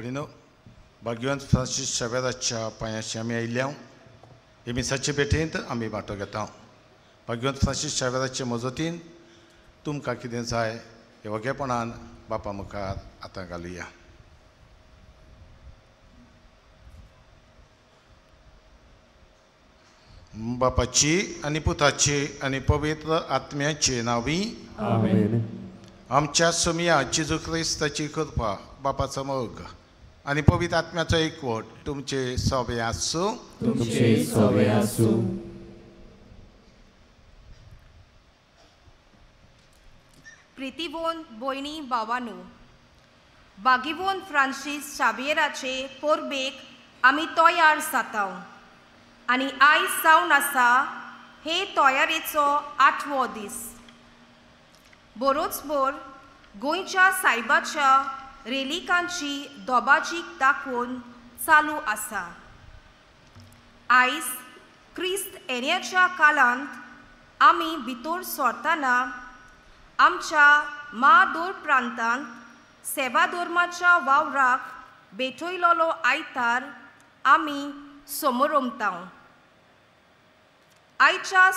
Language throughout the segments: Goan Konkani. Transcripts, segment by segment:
भयणीनो, भाग्यवंत फ्रांसीस शावेराच्या पांयाशी आमी आयिल्ल्या हे मिसाचे भेटेंत आमी वांटो घेता. भाग्यवंत फ्रांसीस शावेराचे मजतीन तुमकां कितें जाय हे वगेपणान बापा मुखार आतां घालुया. बापाची आनी पुताची आनी पवित्र आत्म्याचे नांवी आमेन. आमच्या सोमया जेजू क्रिस्ताची कृपा, बापाचो मोग आनी पवित्र आत्म्याचो एकवट तुमचे सोबे आसूं. तुमचे सोबे आसूं. प्रितीवोन भयणी भावानू, बागीवोन फ्रांसीस शावियराचे पोरबेक आमी तयार जाता आनी आयज जावन आसा हे तयारेचो आठवो दीस. बरोचभर गोंयच्या सायबाच्या रेलिकांची दोबाजीक दाखोवन चालू आसा. आयज क्रिस्त येण्याच्या काळांत आमी भितर सरतना आमच्या मादोर प्रांतांत सेवाधर्माच्या वावराक भेटयलोलो आयतार आमी समोरमता. आयच्या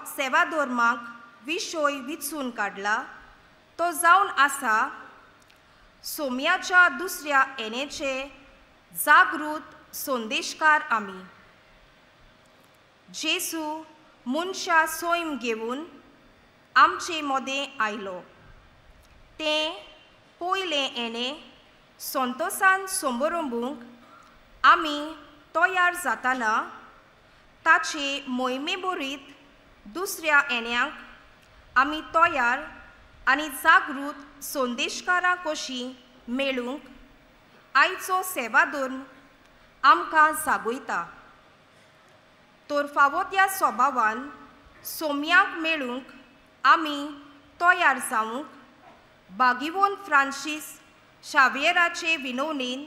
सेवाधर्माक विशय विचून काडला तो जावन आसा सोम्याच्या दुसऱ्या येण्याचे जागृत संदेशकार आमी. जेसू मनशा सैम घेवन आमचे मदें आयलो. तें पयलें येणें संतोसान समरंबूंक आमी तयार जातना ताचे मोहिमे बरीत दुसऱ्या येण्याक आमी तयार आनी जागृत संदेशकारां कशीं मेळूंक आयचो सेवाधर्म आमकां जागयता. तर फावो त्या स्वभावान सोम्याक मेळूंक आमी तयार जावंक बागिवोन फ्रांसीस शावियराचे विनवणेन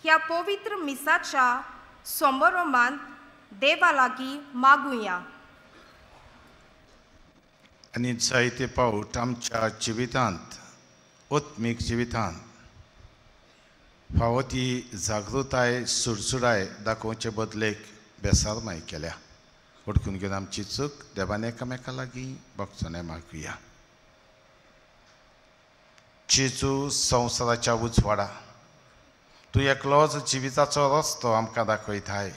ह्या पवित्र मिसाच्या समारोहांत देवा लागीं मागुया. आनी जायते पावट आमच्या जिवितांत, आत्मीक जिवितांत फावो ती जागृताय सुडसुडाय दाखोवचे बदलेक बेसारमाय केल्या. उडकून घेवन आमची चूक देवान एकामेका लागीं भोगसणें मागुया. जेजू संवसाराच्या उजवाडा, तूं एकलोच जिविताचो रस्तो आमकां दाखयताय,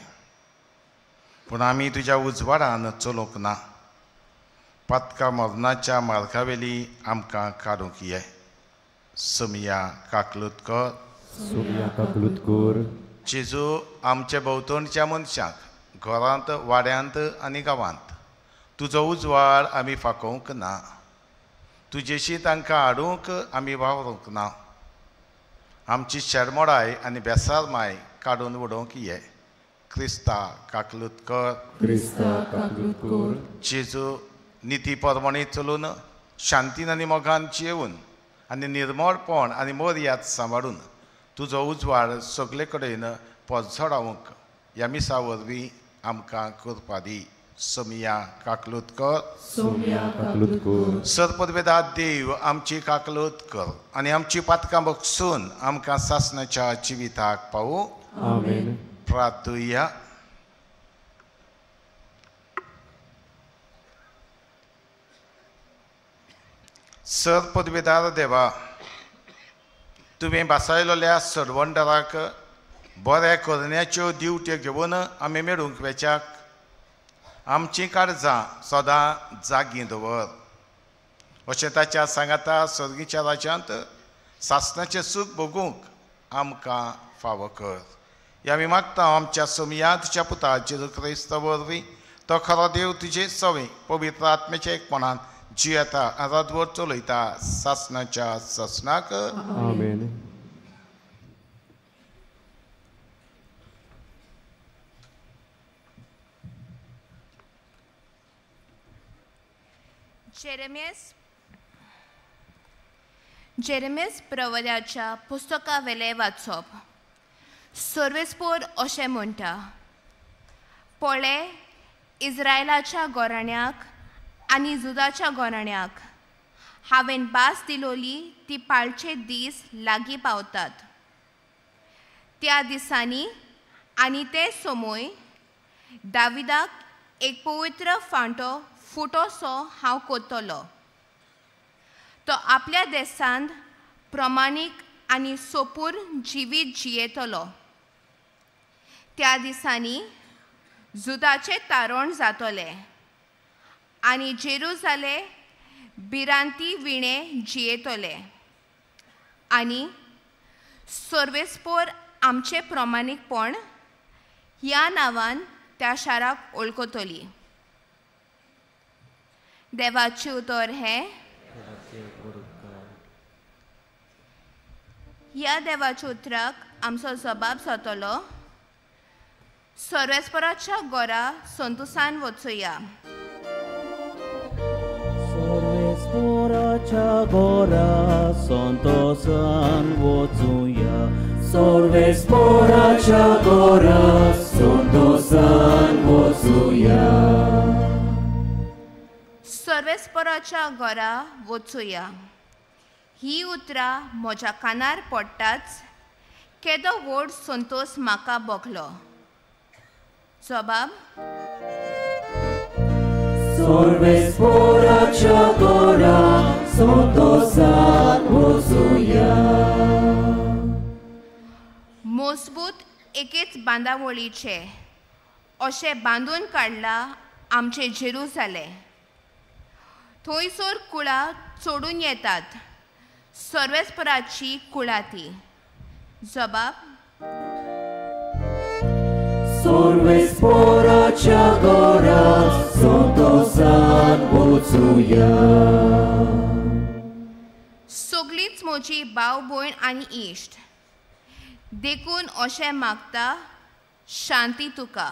पूण आमी तुज्या उजवाडान चलूंक ना. पातका मरणाच्या मार्गावेली आमकां काडूंक ये. सोमया काकलूत कर. सोमया काकलूत कर. जेजू आमचे भोंवतणच्या मनशांक घरांत, वाड्यांत आनी गांवांत तुजो उजवाड आमी फाकोवंक ना. तुजेशी तांकां हाडूंक आमी वावरूंक ना. आमची शेरमोडाय आनी बेसारमाय काडून उडोवंक ये. क्रिस्ता काकलूत कर. क्रिस्ता काकलूत कर. जेजू निती परमणी चलून, शांतीन आनी मोगान जियेवन आनी निर्मळपण आनी मर्याद सांबाळून तुजो उजवाड सगळे कडेन पोजडावंक ह्या मिसा वरवीं आमकां करपा दी. सोमया काकलूत कर. सोमया काकलूत कर. सरपदवेदा देव आमची काकलूत कर आनी आमची पातकां बगसून आमकां सासणाच्या जिविताक पावू. आमेन. प्रार्थुया. सर पदवेदार देवा, तुवें भासायलोल्या सरवंडराक बऱ्या करण्याच्यो दिवट्यो घेवन आमी मेळूंक वेच्याक आमचीं काळजां सदां जागीं दवर. अशें ताच्या सांगाता सर्गीच्या राज्यांत सासणाचें सूख भोगूंक आमकां फावो कर. ह्या आमी मागता आमच्या सोमया तुज्या पुता जेजू क्रिस्ता वरवीं, तो खरो देव तुजे सवे पवित्र आत्म्याच्या एकपणान जियेता रातभर चलयता सासणाच्या सासणाक. आमेन. जेरेमियस प्रवऱ्याच्या पुस्तकावेलें वाचप. सर्वेस्पोर अशें म्हणटा, पळे इस्रायलाच्या गोराण्याक आनी जुदाच्या गोराण्याक हांवें भास दिलोली ती पाळचे दीस लागीं पावतात. त्या दिसांनी आनी ते समय दाविदाक एक पवित्र फांटो फुटोसो हांव कोत्तलो. तो आपल्या देशांत प्रमाणीक आनी सोपूर जिवीत जियेतलो. त्या दिसांनी जुदाचें तारण जातलें आनी जेरुजाले भिरांती विणें जियेतले आनी सर्वेस्पोर आमचें प्रमाणीकपण ह्या नांवान त्या शाराक वळखतली. देवाचें उतर हें. ह्या देवाच्या उतराक आमचो जबाब जातलो. सर्वेस्पराच्या घरा संतोसान वचुया. सर्वेस्पराच्या घरा संतोसान वचुया. सर्वेस्पराच्या घरा संतोसान वचुया. सर्वेस्पराच्या घरा वचुया. ही उतरां म्हज्या कानार पडटाच केदो व्हड संतोस म्हाका भोगलो. जबाब सर्वेस्पराच्या घरा संतोसान वचुया. मजबूत एकेच बांदावळीचे अशें बांदून काडलां आमचें जेरुजाले. थंयसर कुळां चडून येतात सर्वेस्पराची कुळां ती. जबाब सर्वेस्पराच्या घरा संतोसान वचुया. सगळींच म्हजी भाव भयण आनी इश्ट देखून अशें मागता शांती तुका.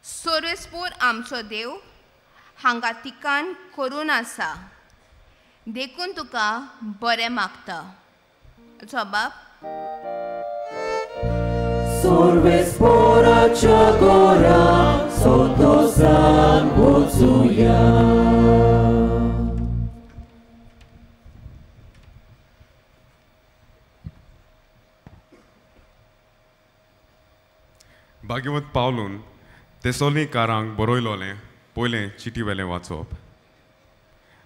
सर्वेस्पोर आमचो देव हांगा तिकान करून आसा देखून तुका बरें मागता. जबाब सर्वेस्पराच्या घरा संतोसान वचुया. भाग्यवंत पावलून तेसोलीकारांक बरयलोलें पयलें चिटी वेलें वाचप.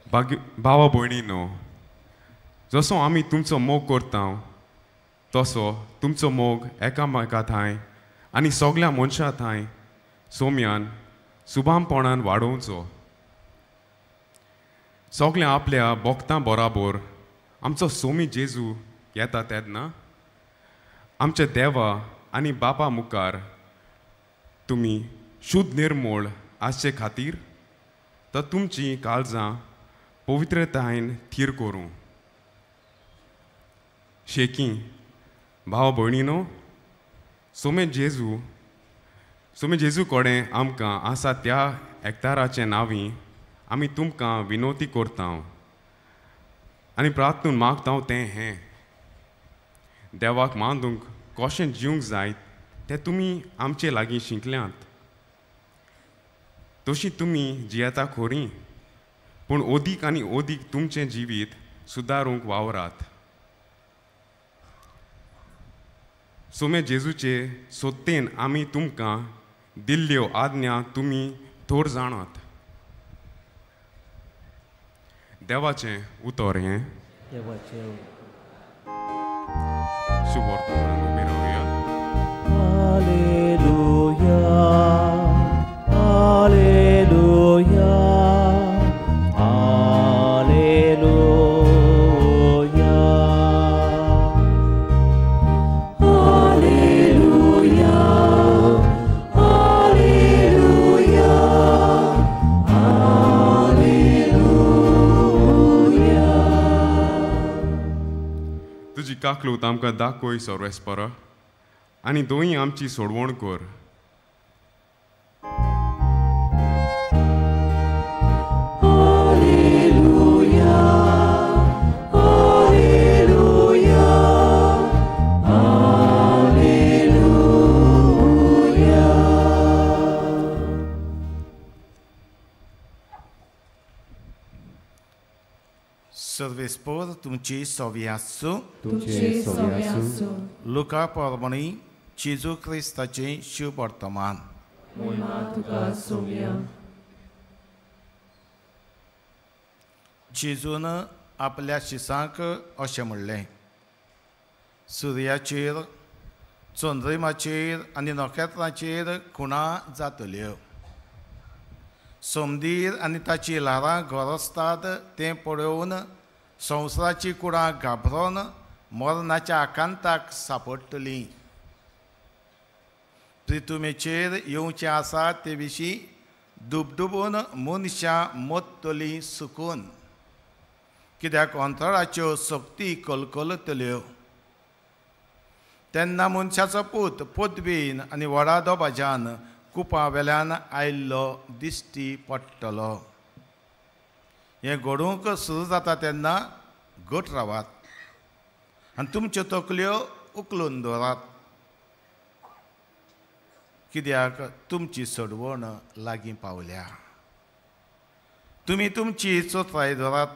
भावा भयणीनो, जसो आमी तुमचो मोग करता तसो तुमचो मोग एकामेका थांय आनी सगल्या मनशां थांय सोम्यान सुभामपणान वाडोवचो. सगल्या आपल्या भक्तां बराबर आमचो सोमी जेजू येता तेन्ना आमच्या देवा आनी बापा मुखार तुमी शुद्ध निर्मोळ आसचे खातीर तर तुमची काळजां पवित्रतायेन थीर करूं. शेकी भाव भयणीनो, सोमे जेजू कडेन आमकां आसा त्या एकताराचे नांवी आमी तुमकां विनवती करता आनी प्रार्थून मागता तें हें देवाक मांदूंक कशें जिवंक जाय तें तुमी आमचे लागीं शिकल्यांत. तशी तुमी जियेता खोरी पूण ओदीक आनी ओदीक तुमचें जिवीत सुदारूंक वावरात. सोमे जेजूचे सोत्तेन आमी तुमकां दिल्ल्यो आज्ञा तुमी थोर जाणात. देवाचें उतर हें. देवाचें शुभवर्तमान उबी रावया. हालेलुया, हालेलुया, हालेलुया. हालेलुया, हालेलुया, हालेलुया. तुजी काकलूत आमकां दाखय सर्वेस्परा आनी दोंय आमची सोडवण कर. हालेलुया, हालेलुया, हालेलुया. सर्वेस्पोर तुमची सोवी आसूं. तुमचे सोवी आसूं. लुका परमणी जेजू क्रिस्ताचें शुभ वर्तमान. मोहिमा तुका सोवया. जेजून आपल्या शिसांक अशें म्हणलें, सुर्याचेर, चंद्रिमाचेर आनी नखेत्रांचेर खुणां जातल्यो. सोमदीर आनी ताची ल्हारां गरजतात तें पळोवन संवसाराची कुडां घाबरोन मरणाच्या आकांताक सांपडटलीं. प्रितुमेचेर येवचें आसा ते विशीं दुबदुबून मनशां मत्तलीं सुकून, कित्याक अंतराच्यो शक्ती कलकलतल्यो. तेन्ना मनशाचो पूत पदवीन आनी व्हडा दबाज्यान कुपां वेल्यान आयिल्लो दिश्टी पडटलो. हें घडूंक सुरू जाता तेन्ना घट रावात आनी तुमच्यो तकल्यो उखलून दवरात, कित्याक तुमची सोडवण लागीं पावल्या. तुमी तुमची चोत्राय धरात,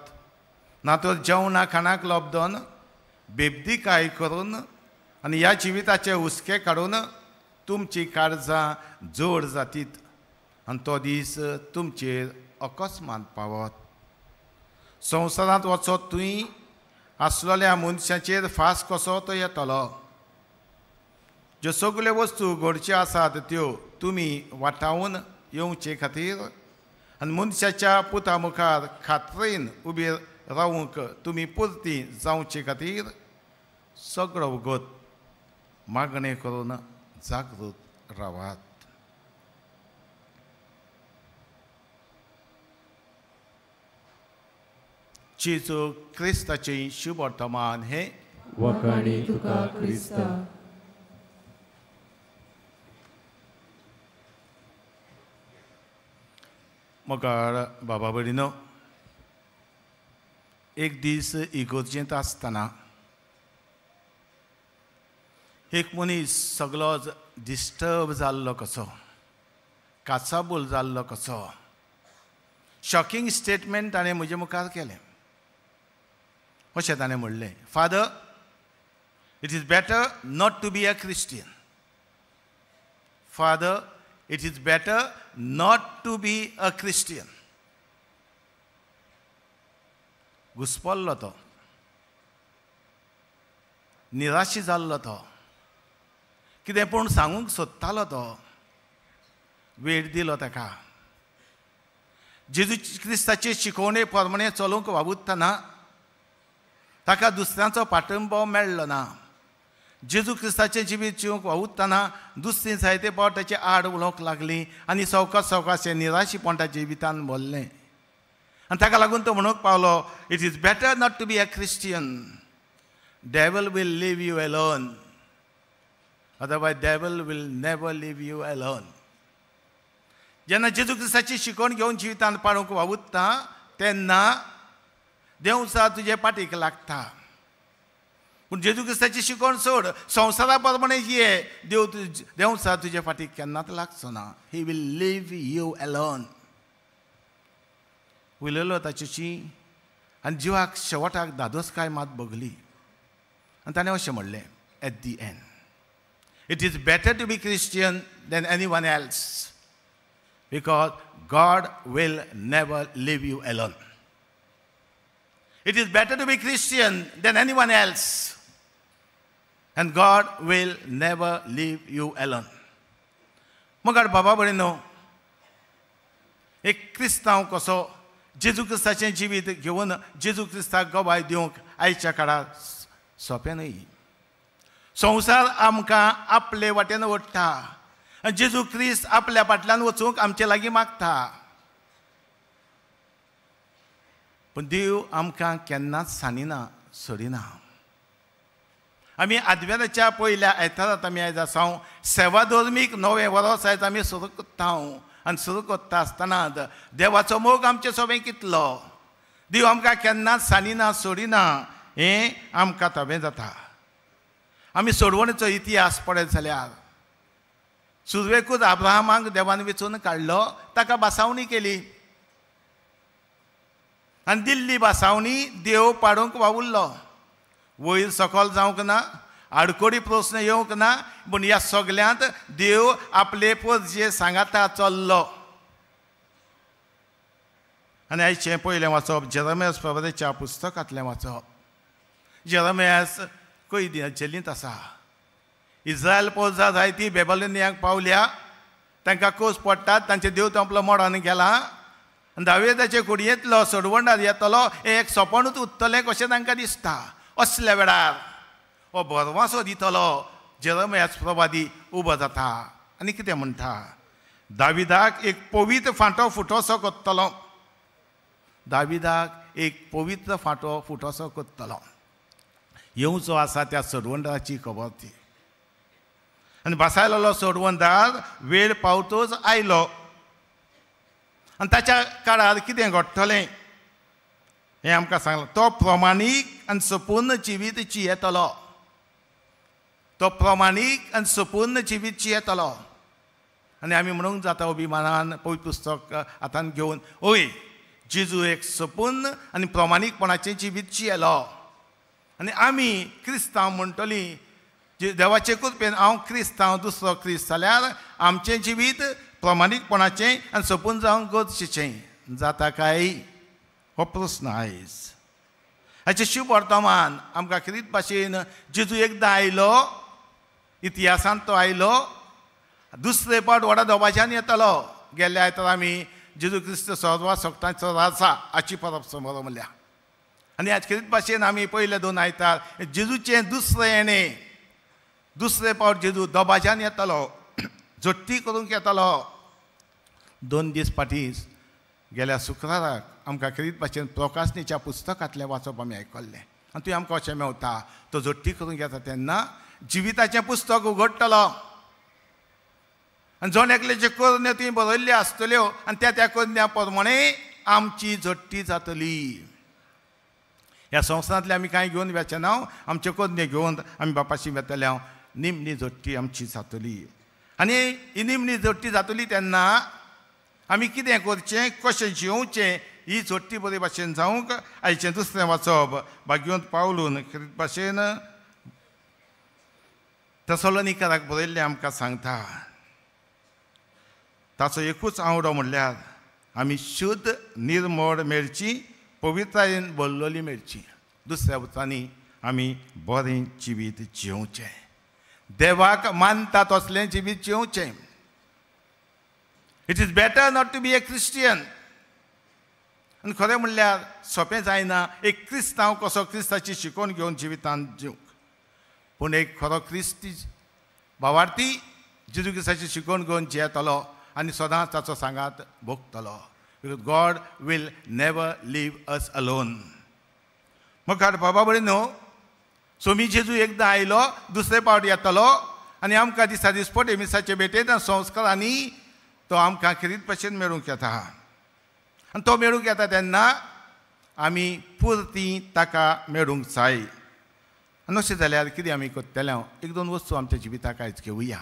ना तर जेवणा खाणाक लब्दन बेबदीकाय करून आनी ह्या जिविताचे हुस्के काडून तुमची काळजां जोड जातीत आनी तो दीस तुमचेर अकस्मात पावत. संवसारांत वचत तुंय आसलेल्या मनशाचेर फास कसो तो येतलो. ज्यो सगल्यो वस्तू घडच्यो आसात त्यो तुमी वाटावन येवचे खातीर आनी मनशाच्या पुता मुखार खात्रेन उबी रावूंक तुमी पुरती जावचे खातीर सगळो वगत मागणें करून जागृत रावात. जेजू क्रिस्ताचें शुभ वर्तमान हें. वखाणी तुका क्रिस्ता. मोगाळ बाबा भयणीनो, एक दीस इगोर्जेंत आसतना एक मनीस सगळोच डिस्टर्ब जाल्लो कसो, काचाबूल जाल्लो कसो, शॉकिंग स्टेटमेंट ताणें म्हजे मुखार केलें. अशें ताणें म्हणलें, Father, it is better not to be a Christian. Father, it is better not to be a Christian. घुसपल्लो तो, निराशी जाल्लो तो, कितें पूण सांगूंक सोदतालो तो. वेळ दिलो ताका. जेजू क्रिस्ताचे शिकवणे प्रमाणे चलूंक वावुरतना ताका दुसऱ्यांचो पाठिंबो मेळ्ळो ना. जेजू क्रिस्ताचें जिवीत जिवंक वावुरतना दुसरीं जायते फावट ताचे आड उलोवंक लागलीं आनी सवकास सवकास हें निराशीपण ताच्या जिवितान भरलें. आनी ताका लागून तो म्हणूंक पावलो, it is better not to be a Christian. Devil will leave you alone, otherwise devil will never leave you alone. जेन्ना जेजू क्रिस्ताची शिकवण घेवन जिवितान पाळूंक वावुरता तेन्ना देवसा तुजे पाटीक लागता. पूण जेजू क्रिस्ताची शिकवण सोड, संवसारा प्रमाणे ये, देव देवसा तुजे फाटीक केन्नाच लागचो ना. He will leave you alone. उलयलो ताचेशी आनी जिवाक शेवटाक धादोसकाय मात भोगली. आनी ताणें अशें म्हणलें, at the end it is better to be Christian than anyone else, because God will never leave you alone. It is better to be Christian than anyone else, and God will never leave you alone. मगर बाबा भयणीनो, एक क्रिस्तांव कसो जेजू क्रिस्ताचें जिवीत घेवन जेजू क्रिस्ताक गवाय दिवंक आयच्या काळार सोंपें न्हय. संवसार आमकां आपले वाटेन ओडटा आनी जेजू क्रिस्त आपल्या फाटल्यान वचूंक आमचे लागीं मागता. पूण देव आमकां केन्नाच सांडिना, सोडिना. आमी आदवेराच्या पयल्या आयतारात आमी आयज आसा. सेवा धर्मीक नवें वर्स आयज आमी सुरू करता आनी सुरू करता आसतना देवाचो मोग आमचे सोबें कितलो, देव आमकां केन्नाच सांडिना, सोडिना हें आमकां तवें जाता. आमी सोडवणेचो इतिहास पळयत जाल्यार सुरवेकूच अब्राहमाक देवान वेंचून काडलो, ताका बासावणी केली. आनी दिल्ली भासावणी देव पाडूंक वावुरलो. वयर सकल जावंक ना, आडकोडी प्रस्न येवंक ना, पूण ह्या सगल्यांत देव आपले पोरजे सांगाता चल्लो. आनी आयचें पयलें वाचप जेरमियास प्रवादाच्या पुस्तकांतलें वाचप. जेरमियास कैदी जेलींत आसा. इस्रायल पोरजा जायती बेबलोनियाक पावल्या, तांकां कोस पडटात, तांचे देव आपलो मोडान गेला आनी दावेदाचे कुडयेंतलो सोडवंडार येतलो हें एक सपनूच उत्तलें कशें तांकां दिसता. असल्या वेळार हो भरवासो दितलो जेरमियास प्रवादी उबो जाता आनी कितें म्हणटा, दाविदाक एक पवित्र फांटो फुटोसो करतलो. दाविदाक एक पवित्र फांटो फुटोसो करतलो. येवचो आसा त्या सोडवंडाची खबर ती. आनी भासायलेलो सोडवंदार वेळ पावतोच आयलो आनी ताच्या काळार कितें घडटलें हें आमकां सांगलां. तो प्रमाणीक आनी सपूर्ण जिवीत जियेतलो. तो प्रमाणीक आनी सपूर्ण जिवीत जियेतलो. आनी आमी म्हणूंक जाता अभिमानान पवित्र पुस्तक हातान घेवन, ओय जेजू एक सपूर्ण आनी प्रमाणीकपणाचें जिवीत जियेलो. आनी आमी क्रिस्तांव म्हणटलीं, देवाचे कृपेन हांव क्रिस्तांव, दुसरो क्रिस्त जाल्यार आमचें जिवीत प्रमाणीकपणाचें आनी सपून जावंक गरजेचें जाता काय हो प्रस्न आयज. हाचें शुभ वर्तमान आमकां खेरीत भाशेन जेजू एकदां आयलो, इतिहासांत तो आयलो, दुसरे पावट व्हडा दबाज्यान येतलो. गेल्ल्या आयतारा आमी जेजू क्रिस्त सर्व सक्तांचो राजा हाची परब समरमल्या. आनी आज खेरीत भाशेन आमी पयले दोन आयतार जेजूचें दुसरें येणें, दुसरे पावट जेजू दबाज्यान येतलो, झोट्टी करूंक येतलो. 2 दीस फाटीं गेल्या शुक्राराक आमकां खेरीत भाशेन प्रकाशनीच्या पुस्तकांतलें वाचप आमी आयकल्लें आनी तुवें आमकां अशें मेवता, तो झोट्टी करूंक येता तेन्ना जिविताचें पुस्तक उगडटलो आनी जण एकल्याच्यो करण्यो तुवें बरयल्ल्यो आसतल्यो आनी त्या त्या करण्या प्रमाणे आमची झोट्टी जातली. ह्या संवसारांतलें आमी कांय घेवन वचना, ना, आमच्यो करण्यो घेवन आमी बापाशी वेतले, निमणी झोट्टी आमची जातली. आनी ही निमणी झोट्टी जातली तेन्ना आमी कितें करचें, कशें जियोवचें, ही झोट्टी बरे भाशेन जावंक आयचें दुसरें वाचप भाग्यवंत पावलून खेरीत भाशेन तेसलोनिकाराक बरयल्लें आमकां सांगता. ताचो एकूच आवडो म्हणल्यार आमी शुद्ध निर्मळ मेळची, पवित्रायेन भरलेली मेळची. दुसऱ्या उतरांनी आमी बरें जिवीत जियोवचें, देवाक मानता तसलें जिवीत जियोवचें. It is better not to be a Christian. आनी खरें म्हणल्यार सोंपें जायना एक क्रिस्तांव कसो क्रिस्ताची शिकोवन घेवन जिवितांत जिवंक, पूण एक खरो क्रिस्ती भावार्थी जेजू क्रिस्ताची शिकोवन घेवन जियेतलो आनी सदांच ताचो सांगात भोगतलो. Because God will never leave us alone. मुखार बाबा भयणीनो, सोमी जेजू एकदां आयलो, दुसरे पावट येतलो आनी आमकां दिसा दिसपटे मिसाचे भेटेंत आनी संस्कारांनी तो आमकां खेरीत भाशेन मेळूंक येता. आनी तो मेळूंक येता तेन्ना आमी पुरती ताका मेळूंक जाय. आनी अशें जाल्यार कितें आमी करतले? एक दोन वस्तू आमच्या जिविताक आयज घेवया.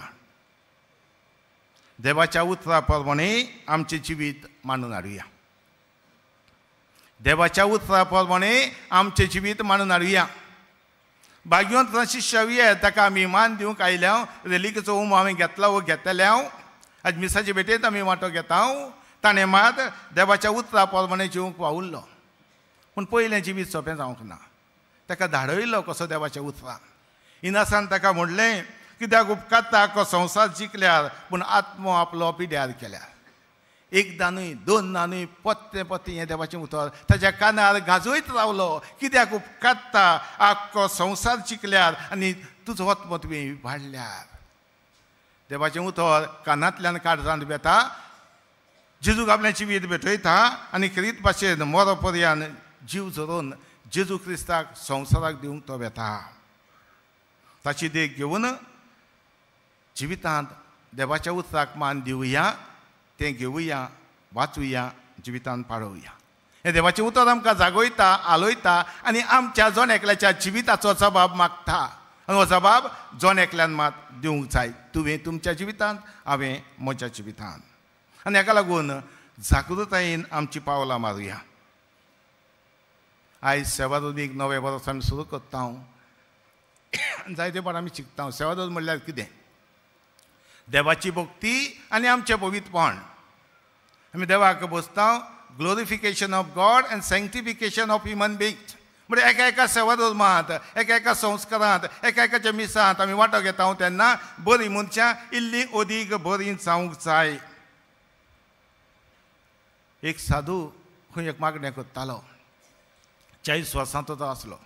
देवाच्या उतरा प्रमाणे आमचें जिवीत मांडून हाडुया. देवाच्या उतरा प्रमाणे आमचें जिवीत मांडून हाडुया. भाग्यवंत फ्रांसीस शावियर ताका आमी मान दिवंक आयल्या, रेलिकेचो उमो हांवें घेतला वो घेतल्या, आज मिसाचे भेटेंत आमी वांटो घेता. ताणें मात देवाच्या उतरा प्रमाणे जिवंक वावुरलो, पूण पयलें जिवीत सोंपें जावंक ना. ताका धाडयलो कसो देवाच्या उतरान. इनासान ताका म्हणलें, कित्याक उपकारता आख्खो संवसार जिखल्यार पूण आत्मो आपलो पिड्यार केल्यार. एकदां न्हय, दोनदां न्हय, पत्ते पत्ते हें देवाचें उतर ताच्या कानार गाजयत रावलो. कित्याक उपकारता आख्खो संवसार जिखल्यार आनी तुजो आत्मो तुवें वाडल्यार. देवाचें उतर कानांतल्यान काळजांत वेता, जेजूक आपलें जिवीत भेटयता आनी खेरीत भाशेन मरो पर्यान जीव झरोवन जेजू क्रिस्ताक संवसाराक दिवंक तो वेता. ताची देख घेवन जिवितांत देवाच्या उतराक मान दिवया, तें घेवया, वाचुया, जिवितांत पाळोवया. हें देवाचें उतर आमकां जागयता, आलयता आनी आमच्या जण एकल्याच्या जिविताचो जबाब मागता. आनी हो जबाब जण एकल्यान मात दिवंक जाय, तुवें तुमच्या जिवितांत, हांवें म्हज्या जिवितांत. आनी हाका लागून जागृतायेन आमची पावलां मारुया. आयज सेवादोदीक नवें वर्स आमी सुरू करता. जायते फावट आमी शिकता सेवादोद म्हणल्यार कितें? देवाची भक्ती आनी आमचें पवित्रपण. आमी देवाक बसता, glorification of God and sanctification of human beings. म्हणजे एका एका सेवाधर्मांत, एका एका संस्कारांत, एका एकाच्या मिसांत आमी वांटो घेता तेन्ना बरीं मनशां इल्ली अदीक बरीं जावंक जाय. एक साधू खंय एक मागणें करतालो, 40 वर्सांचो तो आसलो.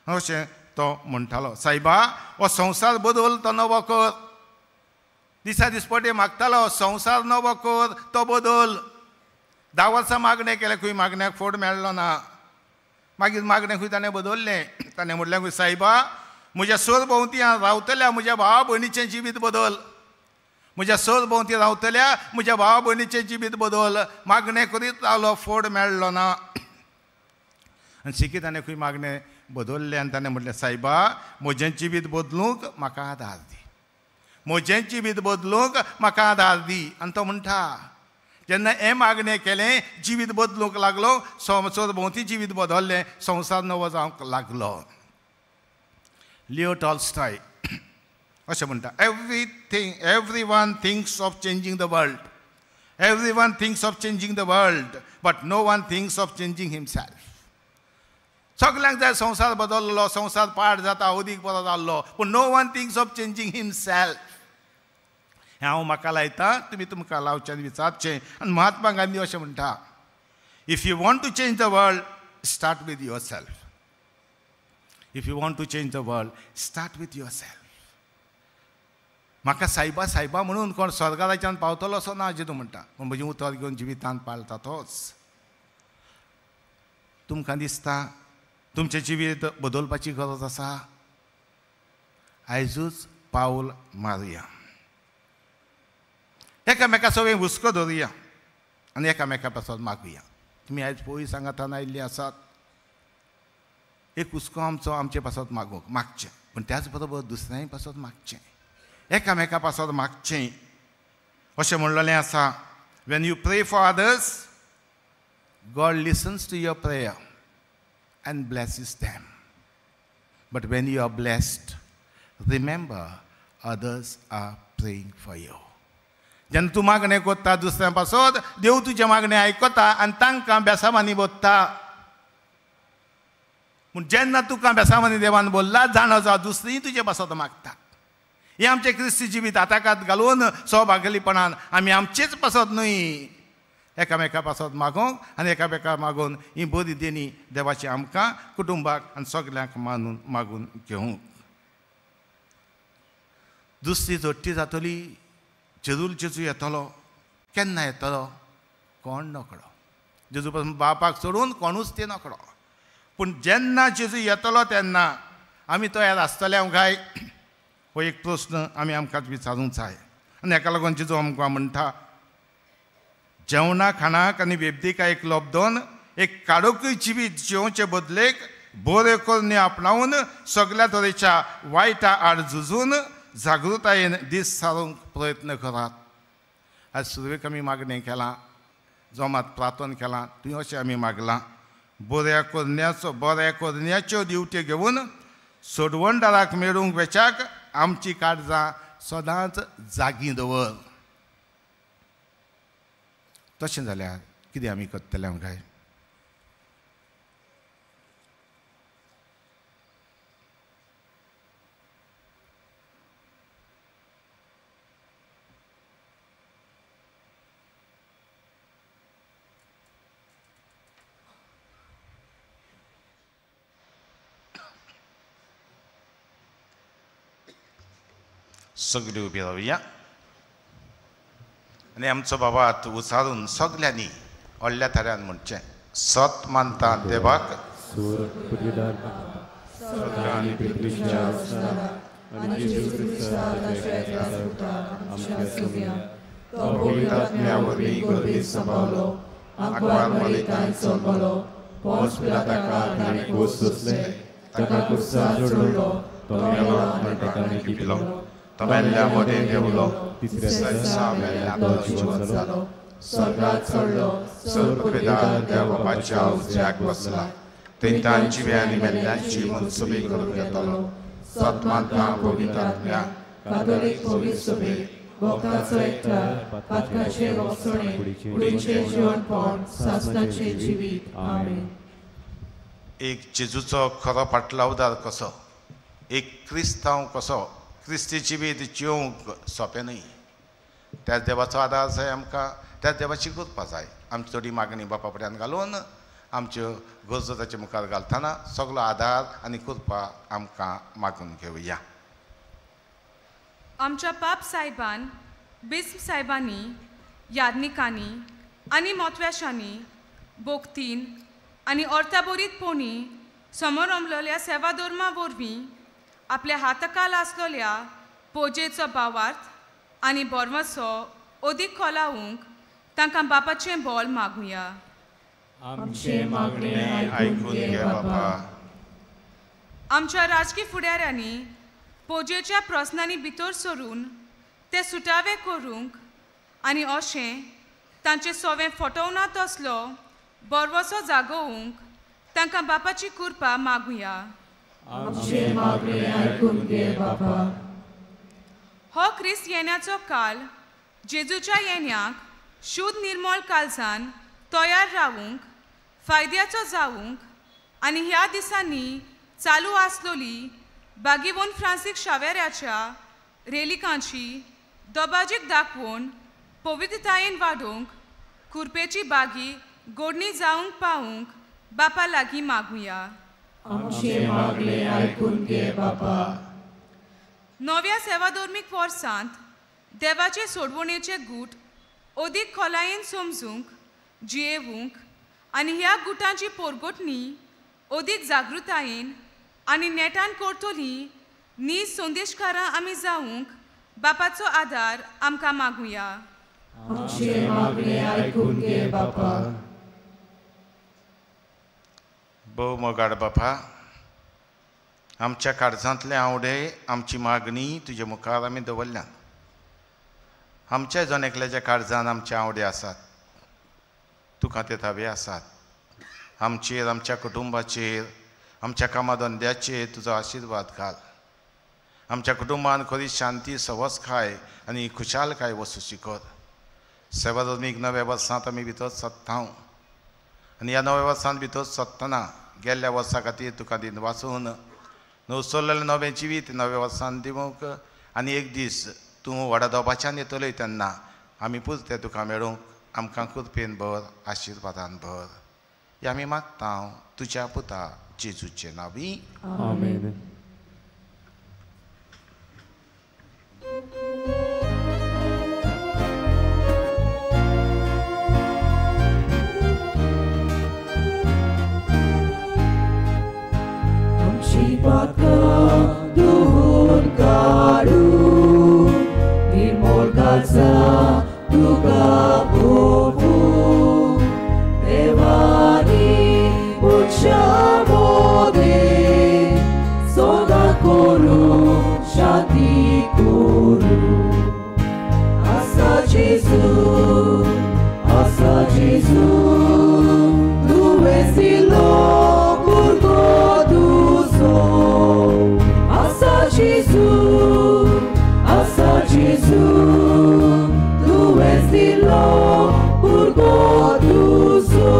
अशें तो म्हणटालो, सायबा हो संवसार बदल तो नवो कर. दिसा दिसपटे मागतालो, संवसार नवो कर तो बदल. 10 वर्सां मागणें केलें, खंय मागण्याक फोड मेळ्ळो ना. मागीर मागणें खंय ताणें बदल्लें. ताणें म्हणलें खंय, सायबा म्हज्या सरभोंवती रावतल्या म्हज्या भावा भयणीचें जिवीत बदल, म्हज्या सरभोंवती रावतल्या म्हज्या भावा भयणीचें जिवीत बदल. मागणें करीत रावलो, फोड मेळ्ळो ना. आनी शिकी ताणें खंय मागणें बदल्लें आनी ताणें म्हणलें, सायबा म्हजें जिवीत बदलूंक म्हाका आदार दी, म्हजें जिवीत बदलूंक म्हाका आदार दी. आनी तो म्हणटा, जेन्ना हें मागणें केलें, जिवीत बदलूंक लागलो, सरभोंवती जिवीत बदल्लें, संवसार नवो जावंक लागलो. लिओ टॉलस्टॉय अशें म्हणटा, every one thinks of changing the world, every one thinks of changing the world, but no one thinks of changing himself. सगल्यांक जाय संवसार बदल्लो, संवसार पाड जाता, अदीक बरो जाल्लो, पूण no one thinks of changing himself. हें हांव म्हाका लायता, तुमी तुमकां लावचें आनी विचारचें. आनी महात्मा गांधी अशें म्हणटा, if you want to change the world start with yourself. If you want to change the world start with yourself. म्हाका सायबा सायबा म्हणून कोण स्वर्गाच्यान पावतलो असो ना जेदू म्हणटा, पूण म्हजें उतर घेवन जिवितांत पाळटा तोच. तुमकां दिसता तुमचें जिवीत बदलपाची गरज आसा? आयजूच पावल मारुया, एकामेका सगळें हुस्को धरुया आनी एकामेका पासत मागुया. तुमी आयज पयस सांगातान आयिल्लीं आसात, एक हुस्को आमचो आमचे पासत मागूंक मागचें, पूण त्याच बरोबर दुसऱ्यांय पासत मागचें, एकामेका पासत मागचें. अशें म्हणलेलें आसा, when you pray for others God listens to your prayer and blesses them. But when you are blessed, remember others are praying for you. जेन्ना तूं मागणें करता दुसऱ्यां पासत, देव तुजें मागणें आयकता आनी तांकां बेसामांनी बोत्ता. पूण जेन्ना तुका बेसामांनी देवान बोल्ला, जाणो जाव दुसरीं तुजे पासत मागतात. हें आमचें क्रिस्ती जिवीत आताकात घालून सहभागीपणान आमी आमचेच पासत न्हय, एकामेका पासत मागोवंक आनी एकामेका मागून ही बरी देणी देवाची आमकां कुटुंबाक आनी सगल्यांक मानून मागून घेवंक. दुसरी जोडटी जातली, जेजूल जेजू येतलो, केन्ना येतलो कोण नकळो. जेजू पासून बापाक सोडून कोणूच ते नकळो. पूण जेन्ना जेजू येतलो तेन्ना आमी तयार आसतले काय? हो एक प्रस्न आमी आमकां विचारूंक जाय. आनी हेका लागून जेजू आमकां म्हणटा, जेवणा खाणाक आनी वेबदिकायेक लब्दोन एक काडोकूय जिवीत जिवचे बदलेक बऱ्यो करण्यो आपणावन सगल्या तरेच्या वायटा आड झुजून जागृतायेन दीस सारूंक प्रयत्न करात. आज सुरवेक आमी मागणें केलां, जोमात प्रार्थना केलां, तुवें अशें आमी मागलां, बऱ्या करण्याचो बऱ्या करण्याच्यो दिवट्यो घेवन सोडवणदाराक मेळूंक वेच्याक आमची काळजां सदांच जागीं दवर. तशें जाल्यार कितें आमी करतले आमकां? सगळी उबी रावया आनी आमचो बाबा उचारून सगल्यांनी व्हडल्या थाऱ्यान म्हणचें, सत मानता देवाक, मेल्ल्या मदें देंवलो, तिसऱ्या दिसा मेल्ल्या जिवंत जालो, स्वर्गात चडलो, सर्वपिता देव बापाच्या उजव्याक बसला, थंय जिव्या आनी मेल्ल्यांची मनसुबी करून घेतलो. सतमानता पवित्र कातोलीक पवित्र सभेक भक्ताचो एकठार, पातकाचें भोगसणें, कुडीचें जिवनपण, सासणाचें जिवीत. आमेन. एक जेजूचो खरो फाटलावदार कसो, एक क्रिस्तांव कसो क्रिस्ती जिवीत जिवंक सोंपें न्हय. त्याच देवाचो आदार जाय आमकां, त्याच देवाची कृपा जाय. आमची थोडी मागणी बापा फुड्यान घालून आमच्यो गरजो ताचे मुखार घालतना सगलो आदार आनी कृपा आमकां मागून घेवया. आमच्या पाप साहेबान, बिस्म साहेबांनी, यादनिकांनी आनी मोतव्याशांनी बोगतीन आनी अर्थाबरीतपणी समोर अमलोल्या सेवा धर्मा वरवीं आपल्या हाताकाल आसलोल्या पोजेचो भावार्थ आनी बोरवसो अदीक खोलावंक तांकां बापाचें बोल मागुया. आमचें मागणें आयकून घे बापा. आमच्या राजकी फुडाऱ्यांनी पोजेच्या प्रस्नांनी भितर सरून ते सुटावे करूंक आनी अशें तांचें सोवें फटोवना तसलो बरवसो जागोवंक तांकां बापाची कृपा मागुया. आमचें मागणें आयकून घे बापा. हो क्रिस्त येण्याचो काल जेजूच्या येण्याक शुद्ध निर्मळ काळजान तयार रावूंक फायद्याचो जावंक आनी ह्या दिसांनी चालू आसलोली बागीवोन फ्रांसीक शावेऱ्याच्या रेलिकांची दबाजीक दाखोवन पवित्रतायेन वाडोवंक कुरपेची बागी गोडणी जावंक पावूंक बापा लागीं मागुया. आमचें मागणें आयकून घे बापा. नव्या सेवाधर्मीक वर्सांत देवाचे सोडवणेचे गूट अदीक खोलायेन समजूंक जियेवंक आनी ह्या गुटांची पोरगोटणी अदीक जागृतायेन आनी नेटान करतली नीज संदेशकारां आमी जावंक बापाचो आदार आमकां मागुया. आमचें मागणें आयकून घे बापा. भोव मोगाड बापा, आमच्या काळजांतले आवडे आमची मागणी तुजे मुखार आमी दवरल्यात. आमच्या जण एकल्याच्या काळजान आमचे आवडे आसात, तुका ते थावे आसात. आमचेर, आमच्या कुटुंबाचेर, आमच्या कामाधंद्याचेर तुजो आशिर्वाद घाल. आमच्या कुटुंबान खरी शांती, सवसकाय आनी खुशालकाय वसुशी कर. सेवाधर्मीक नव्या वर्सांत आमी भितर सरता आनी ह्या नव्या वर्सांत भितर सरतना गेल्ल्या वर्सा खातीर तुका दिन वाचून नवसरलेलें नवें जिवीत नव्या वर्सान दिवंक आनी एक दीस तूं व्हडा दोबाच्यान येतलोय तेन्ना आमी पुरते तुका मेळूंक आमकां कृपेन भर, आशिर्वादान भर. हे आमी मागता तुज्या पुता जेजूचे नांवी. आमेन. आमची पातकां धुवून काडून निर्मळ काळजा तुका भोगूं देवानी मनशा मदें सदां करूं शांती करूं. आसा जेजू, आसा जेजू, तुवें दिलो भुरगो तुजो. आसा जेजू, आसा जेजू, तुवें दिलो भुरगो तुजो.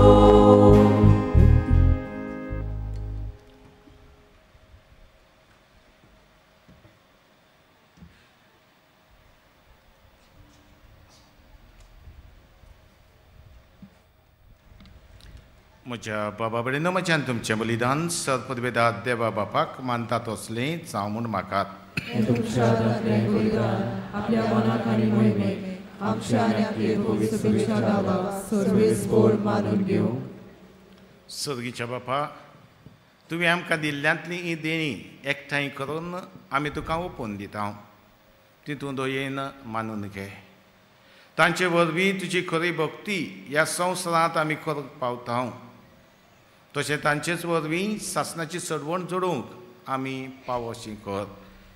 म्हज्या बाबा भयणीनो, म्हज्यान तुमचें बलिदान सर्पवेदात देवा बापाक मानता तसलें जावं म्हूण मागात. तुमच्या हातांतलें बलिदान आपल्या मनाक आनी मोहिमेक आमच्या आनी आपले पवित्र सभेच्या नांवाक सर्वेस्पोर मानून घेवं. सर्गीच्या बापा, तुवें आमकां दिल्ल्यांतली ही देणी एकठांय करून आमी तुका ओपून दिता. ती तूं दयेन मानून घे. तांचे वरवीं तुजी खरी भक्ती ह्या संवसारांत आमी करूंक पावता. तशें तांचेच वरवीं सासणाची सडवण जोडूंक आमी पावोशी कर.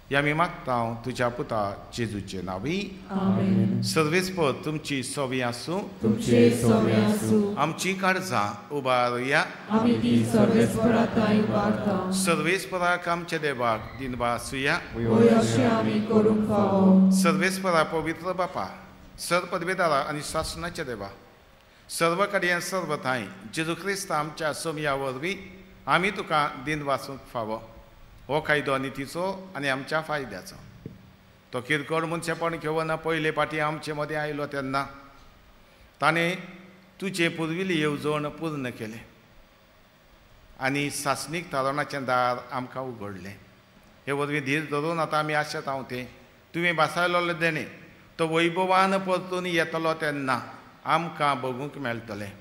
ह्या आमी मागता तुज्या पुता जेजूचे नांवी। आमेन। सर्वेस्पर तुमची सोवी आसूं, तुमचे सोवी आसूं। आमची काळजां उबारुया, आमी ती सर्वेस्परा थंय उबारता। सर्वेस्पराक आमच्या देवाक दिनवास आसुया, वय अशें आमी करूंक फावो। सर्वेस्परा पवित्र बापा, सर्व पदवेदारा आनी सासणाच्या देवा, सर्व कडेन सर्व ठांय जेजू क्रिस्त आमच्या सोमया वरवीं आमी तुका दिनवासूंक फावो। हो कायदो आनी तिचो आनी आमच्या फायद्याचो तो किरकोळ मनशेपण घेवन पयले फावटी आमचे मदें आयलो तेन्ना ताणें तुजे पुर्विल्ली येवजण पूर्ण केलें आनी सासणीक थारावणाचें दार आमकां उगडलें। हे वरवीं धीर धरून आतां आमी आशेत हांव तें तुवें भासायलोलें देणें तो वैभवान परतून येतलो तेन्ना आमकां बगूंक मेळटलें।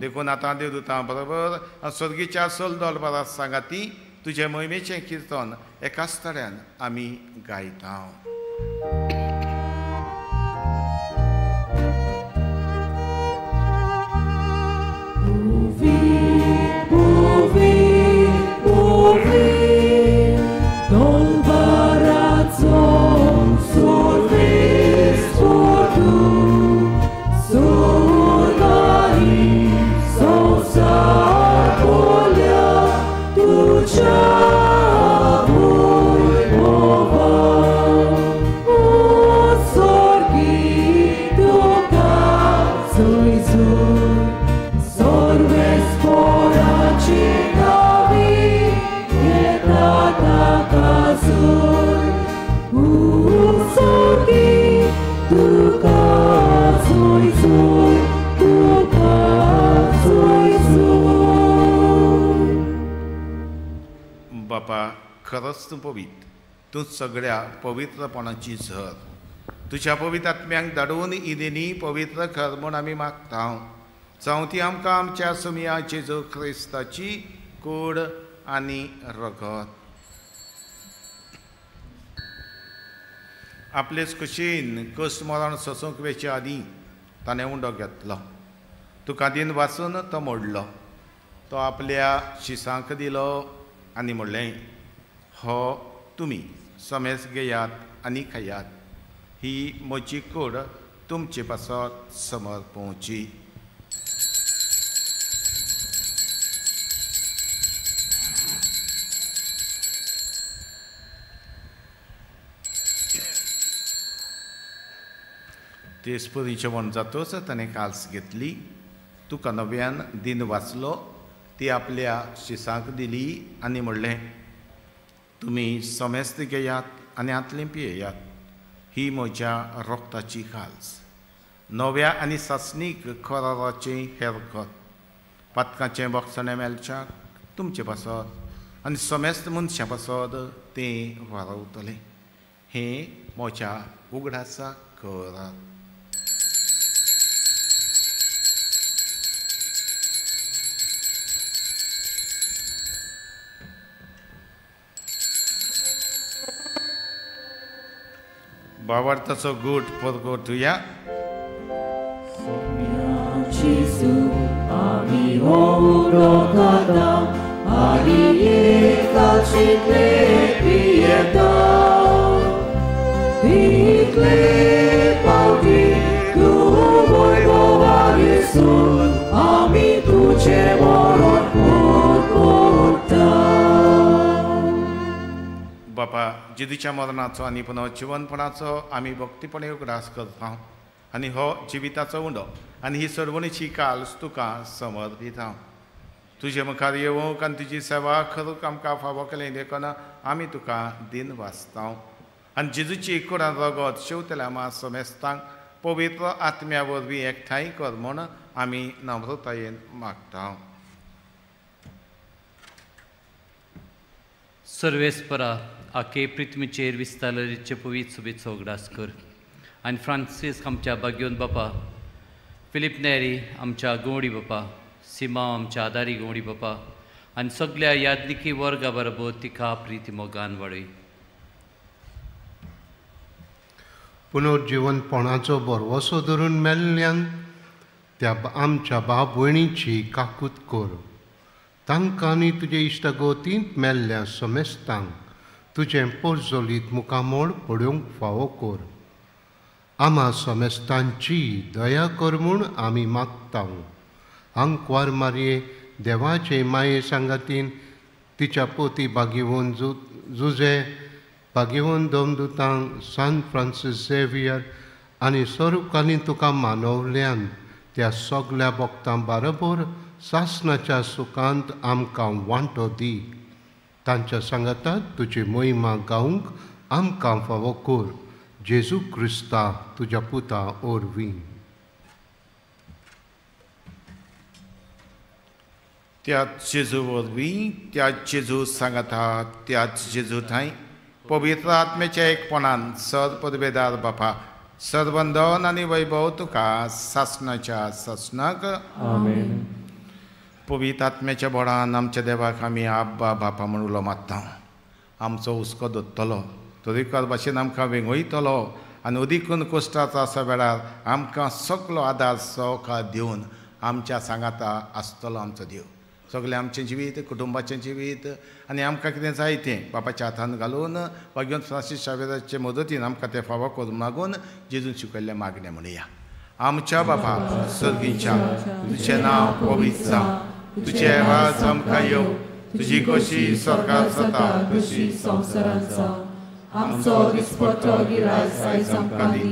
देखून आतां देवदूतां बरोबर स्वर्गीच्या सोलदोलबारा सांगाती तुजे मोहिमेचें किर्तन एकाच तऱ्यान आमी गायता। बापा, खरंच तूं पवित्र, तूं सगळ्या पवित्रपणाची झर। तुज्या पवित्र आत्म्यांक धाडून इदेनी पवित्र कर म्हूण आमी मागता। जावं ती आमकां आमच्या सोमया जेजू क्रिस्ताची कूड आनी रगत। आपलेच कुशीन कश्ट मरण सोसूंक वेचे आदीं ताणें उंडो घेतलो, तुका दिन वाचून तो मोडलो, तो आपल्या शिसांक दिलो आनी म्हणलें, हो तुमी समेज घेयात आनी खायात, ही म्हजी कूड तुमचे पासत समर्पोवची। तेच परी जेवण जातच ताणें काल्स घेतली, तुका नव्यान दिन वाचलो, ती आपल्या शिसांक दिली आनी म्हणलें, तुमी समेस्त घेयात आनी हातलें पियेयात, ही म्हज्या रोगताची काल्स, नव्या आनी सासणीक कराराचें हें रगत, पातकाचें बक्षणें मेळच्याक तुमचे पासत आनी समेस्त मनशां पासत तें वारवतलें। हें म्हज्या उगडासाक करात। बाबार्थाचो गूट परगटुया। बापा, जेजूच्या मरणाचो आनी पुनर्जिवनपणाचो आमी भक्तीपणे उगडास करता आनी हो जिविताचो उंडो आनी ही सर्वणीची काल्स तुका समर्पिता। तुजे मुखार येवंक आनी तुजी सेवा करूंक आमकां फावो केलें देखून आमी तुका दिन वाचता आनी जेजूची कुडान रगत शेवतल्या आमा समेस्तांक पवित्र आत्म्या वरवीं एकठांय कर म्हूण आमी नम्रतायेन मागता। सर्वेस्परा आखे पृथ्वीचेर विस्तारचे पवित्र सुबेचो उगडास कर आनी फ्रांसीस आमच्या बाग्योन बापा, फिलीप नेरी आमच्या गवडी बापा, सीमा आमच्या आदारी गवडी बापा आनी सगळ्या यादनिकी वर्गा बरोबर तिका प्रिती मोगान वाडय। पुनर्जिवनपणाचो भरवसो धरून मेल्ल्यान त्या आमच्या बाप भयणीची काकूत कर, तांकां आनी तुजे इश्टागतींत मेल्ल्या समेस्तांक तुजें पोरजोलीत मुखामोळ पळोवंक फावो कर. आमा समेस्तांची दया कर म्हूण आमी मागता. आंकवार मारये देवाचे माये सांगातीन तिच्या पोती बागेवन जुजे बागेवन दोमदुतांक सान फ्रांसीस झेवियर आनी स्वरुपांनी तुका मानवल्यान त्या सगल्या भक्तां बरोबर सासणाच्या सुखांत आमकां वांटो दी. तांच्या सांगाताक तुजी महिमा गावंक आमकां फावो कर. जेजू क्रिस्ता तुज्या पुता ओरवीं. त्याच जेजू वरवीं, त्याच जेजू सांगाता, त्याच जेजू थांय पवित्र आत्म्याच्या एकपणान सर पदवेदार बापा सरबंधन आनी वैभव तुका सासणाच्या सासणाक. आमेन. पवित्र आत्म्याच्या बळान आमच्या देवाक आमी आब्बा बापा म्हूण उलो मारता. आमचो हुस्को दोत्तलो, तरेकवार भाशेन आमकां वेंगयतलो आनी अदिकून कश्टाचो आसा वेळार आमकां सगलो आदार सवका दिवन आमच्या सांगाता आसतलो आमचो देव. सगळें आमचें जिवीत, कुटुंबाचें जिवीत आनी आमकां कितें जाय तें बापाच्या हातान घालून बागेवन फ्रांसीस शावेराचे मदतीन आमकां तें फावो करून मागून जेजून शिकयल्लें मागणें म्हणया. आमच्या बापा सर्गीच्या, तुजें नांव पवित्र जावं, तुजें राज आमकां येवं, तुजी कशी स्वर्गार जाता तशी संवसारांत जावं. आमचो दिसपट्टो गिरायस आयज आमकां दी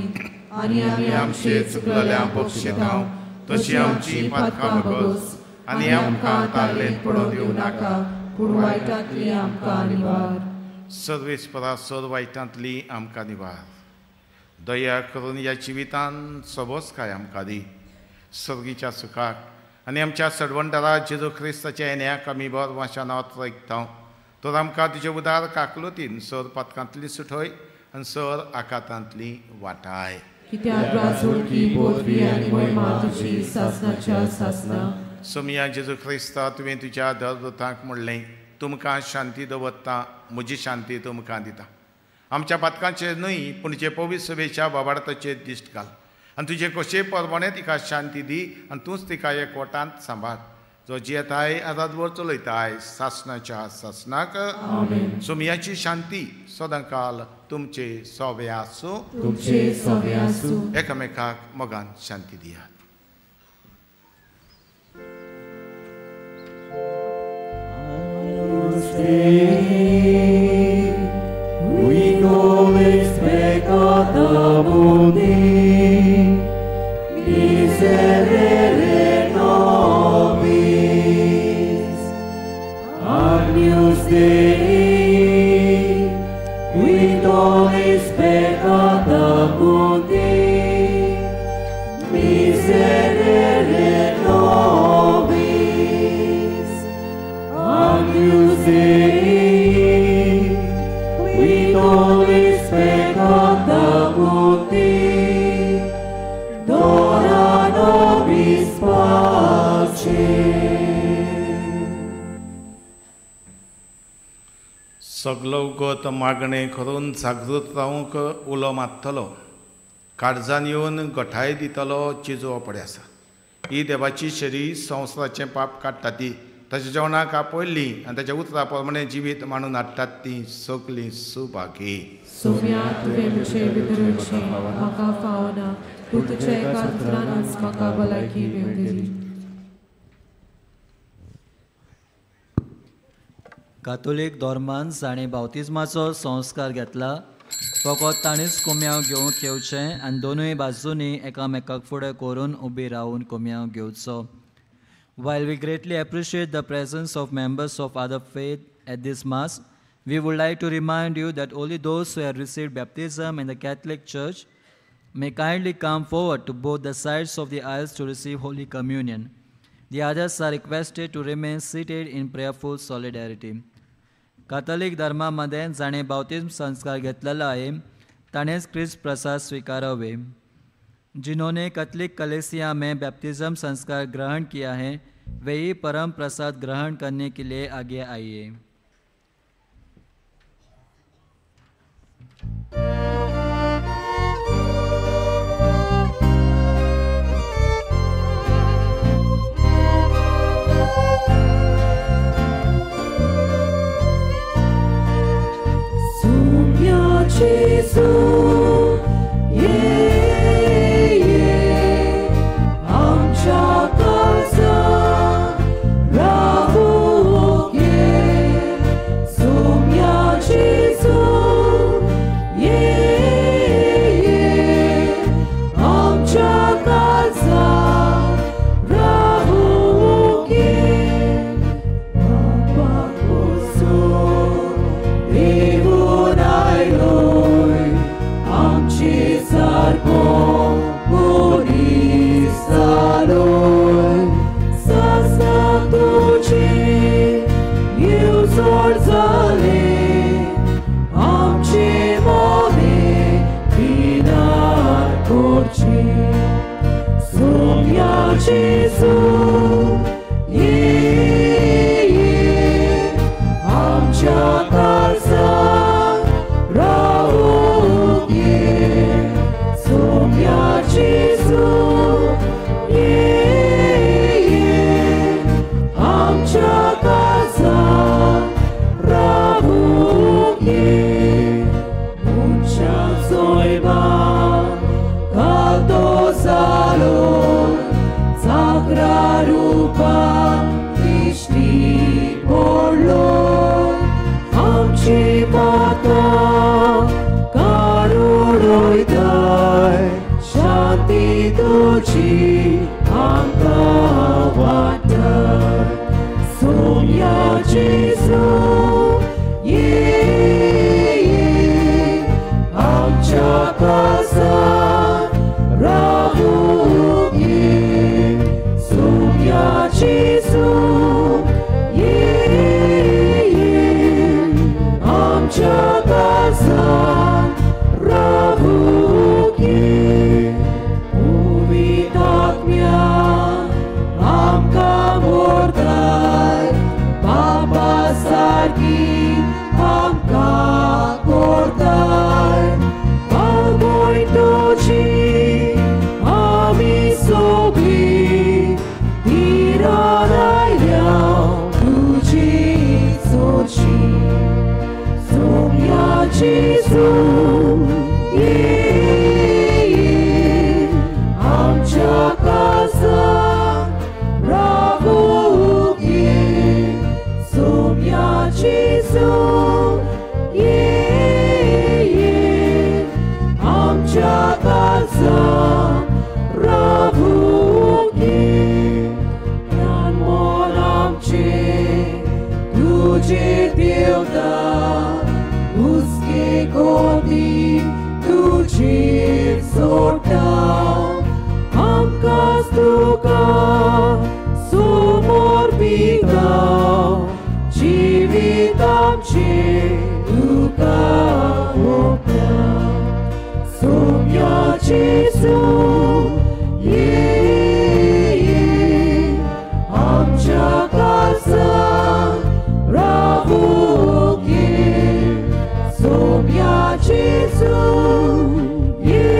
आनी आमी आमचे चुकलेल्या बक्षितां तशी आमची पातकां बगस आनी आमकां ताल्लेंत पडोवंक दिवं नाका, पूण वायटांतली आमकां निवार. सर्वेस्परा सर वायटांतली आमकां निवार. दया करून ह्या जिवितान सोबोसकाय आमकां दी. सर्गीच्या सुखाक आनी आमच्या सडवंडारा जेजू क्रिस्ताच्या येण्याक आमी बर वाशान ऐकता. तर आमकां तुजे उदार काकलुतीन सर पातकांतली सुठय आनी सर आकातांतली वाटाय. कित्याक राजवटकी पदवी आनी महिमा तुजी सासणाच्या सासणा. सोमिया जेजू क्रिस्ता, तुवें तुज्या दरदूतांक म्हणलें, तुमकां शांती दवरता, म्हजी शांती तुमकां दिता. आमच्या पातकांचेर न्हय पूण जे पवित्र सभेच्या बाबार्थाचेर दिश्ट घाल आनी तुजे कशे परमाणे तिका शांती दी आनी तूंच तिका एकवटांत सांबाळ, जो जियेताय आदादवर चलयताय सासणाच्या सासणाक. सोमियाची शांती सदांकाल तुमचे सोवे आसूं, तुमचे सोवे आसूं. एकामेकाक मोगान शांती दियात. Dei, qui nobis peccata mundi, miserere nobis. Agnus Dei, qui nobis peccata mundi, miserere nobis. Agnus Dei, qui nobis peccata mundi, dona nobis pace. सगलो गत मागणें करून जागृत रावंक उलो मारतलो, काळजान येवन गठाय दितलो चिजो पडे आसा. ही देवाची शरीर संवसाराचें पाप काडटा ती ताच्या जेवणाक आपयल्ली आनी ताच्या उतरा प्रमाणे जिवीत मांडून हाडटात ती सगलीं सुभागी. सोम्या, तुवें म्हजें वितरणचें म्हाका फावना, पूण तुज्या एका उतरानच म्हाका भलायकी मेळटली. कातोलीक धर्मान जाणें बावतिज्माचो संस्कार घेतला फकत ताणीच कोम्यांव घेवंक येवचें आनी दोनूय बाजूंनी एकामेकाक फुडें करून उबी रावून कोम्यांव घेवचो. While we greatly appreciate the presence of members of other faith at this Mass, we would like to remind you that only those who have received baptism in the Catholic Church may kindly come forward to both the sides of the aisles to receive Holy Communion. The others are requested to remain seated in prayerful solidarity. Catholic धर्मामध्ये जाणें बाप्तिज्म संस्कार घेतलेलो आहे ताणेंच क्रिस्त प्रसाद स्वीकारावे. जिन्होंने कैथोलिक कलेसिया में बैप्टिज्म संस्कार ग्रहण किया है वे ही परम प्रसाद ग्रहण करने के लिए आगे आइए. जेजू ये ये आमच्या काळजांत रावूंक ये सोम्या जेजू ये ये आमच्या काळजांत रावूंक ये मनशा सोयबा घालतो जालो चाकरा रुपा दिश्टी पडलो आमची पातकां काडून वयताय शांती तुजी आमकां वांटाय सोम्या जेजू ये ये आमच्या काळजांत रावूंक ये सोम्या जेजू ये ये आमच्या काळजांत रावूंक ये पवित्र आत्म्या आमकां व्हरताय बाबा सारकी आमकां करताय बाबय तुजी आमी सगळीं धिरान आयल्या तुजी सोदशी सोम्या जेजू ये ये आमच्या काळजांत रावूंक ये सोम्या जेजू ये ये आमच्या काळजांत रावूंक ये ध्यान मन आमचें तुजेर देवता हुस्के गोती तुजेर सोडटा आमकां तुका समर्पिता जिवीत आमचें तुका ओंपता सोम्या जेजू ये ये आमच्या काळजांत रावूंक ये सोम्या जेजू ये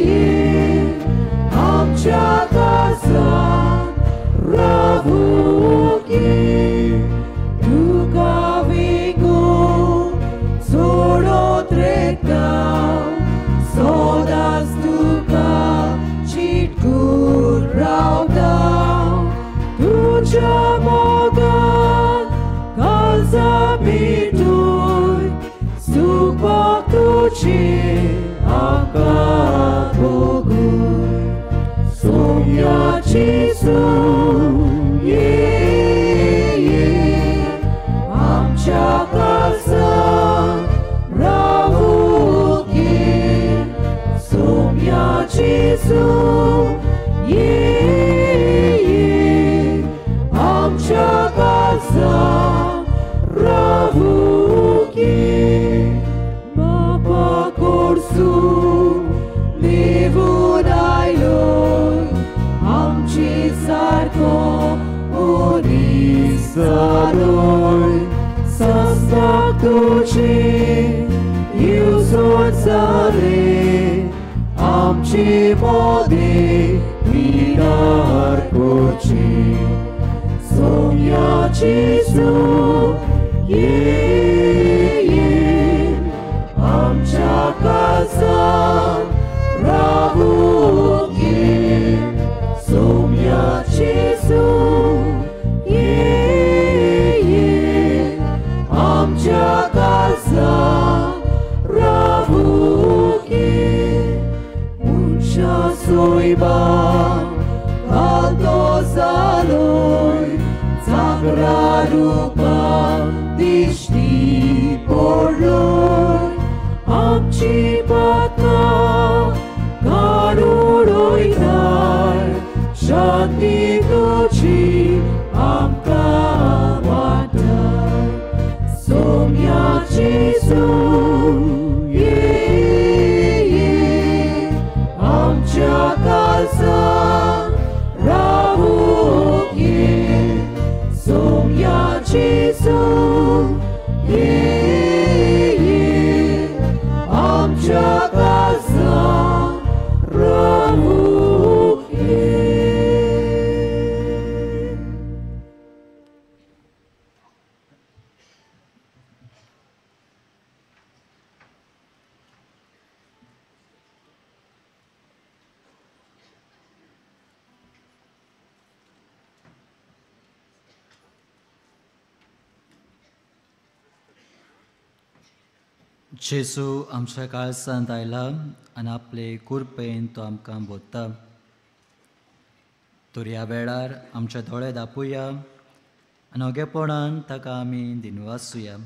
ये आमच्या काळजांत रावूंक ये तुका वेंगोवन सोडत रेखता सदांच तुका चिटकून रावता तुज्या मोगान काळजां पेटून सुखपाक तुजें आमकां भोगून सोम्या जेजू ये ये आमच्या काळजांत रावूंक ये सोम्या जेजू ये ये आमच्या काळजांत रावूंक ये बापा कडसून देवून आयलोय आमचे सारको मनीस जालोय सस्ताक तुजे येवजण जालें आमचे मदें पिडार करचें सोम्या जेजू ये ये आमच्या काळजांत रावूंक ये सोम्या जेजू ये ये आमच्या काळजांत रावूंक ये मनशा सोयबा घालतो जालोय चाकरा रुपा दिश्टी पडलोय आमची पातकां काडून वयताय शांती तुजी आमकां वांटाय सोम्या जेजू ये ये आमच्या काळजांत जेजू आमच्या काळसांत आयला आनी आपले कुरपेन तो आमकां बोधता. तर ह्या वेळार आमचे दोळे दापुया आनी ओगेपणान ताका आमी दिनवासुया.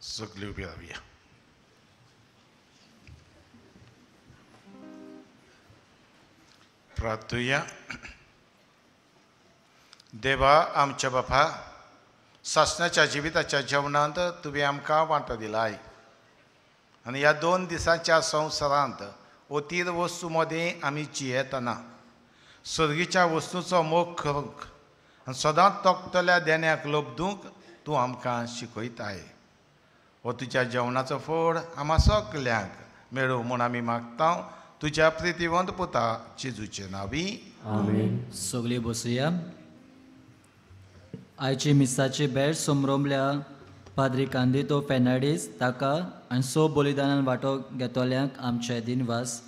सगळी उबी रावया. प्रार्थुया. देवा आमच्या बापा, सासणाच्या जिविताच्या जेवणांत तुवें आमकां वांटो दिलाय आनी ह्या 2 दिसांच्या संवसारांत अतीर वस्तू मदें आमी जियेतना सर्गीच्या वस्तूचो मोग करूंक आनी सदांच तोखतल्या देण्याक लब्दूंक तूं आमकां शिकयताय. हो तुज्या जेवणाचो फोड आमा सगल्यांक मेळूं म्हूण आमी मागता तुज्या प्रितीवंत पुता जेजूचे नांवी. आमेन. सगळीं बसुया. आयची मिसाची भेट समरोमल्या पाद्री कांदितो फेर्नांडीस ताका आनी 6 बलिदानान वांटो घेतल्यांक आमचे दिनवास.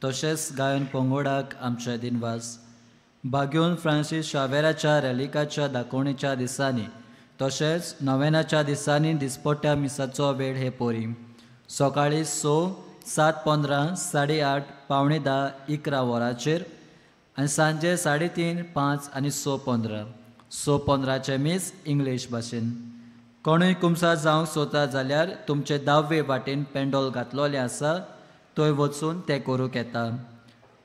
तशेंच गायन पंगोडाक आमचे दिनवास. बाग्योन फ्रांसीस शावेराच्या रेलिकाच्या दाखोवणेच्या दिसांनी तशेंच नवेनाच्या दिसांनी दिसपट्ट्या मिसाचो वेळ हे पोरी सकाळीं 6, 7:15, 8:30, 9:45, 11 वरांचेर आनी सांजे 3:30, 5 आनी 6:15. 6:15 मीस इंग्लीश भाशेन. कोणूय कुमसार जावंक सोदता जाल्यार तुमचे दावे वाटेन पेंडोल घातलोलें आसा थंय वचून तें करूंक येता.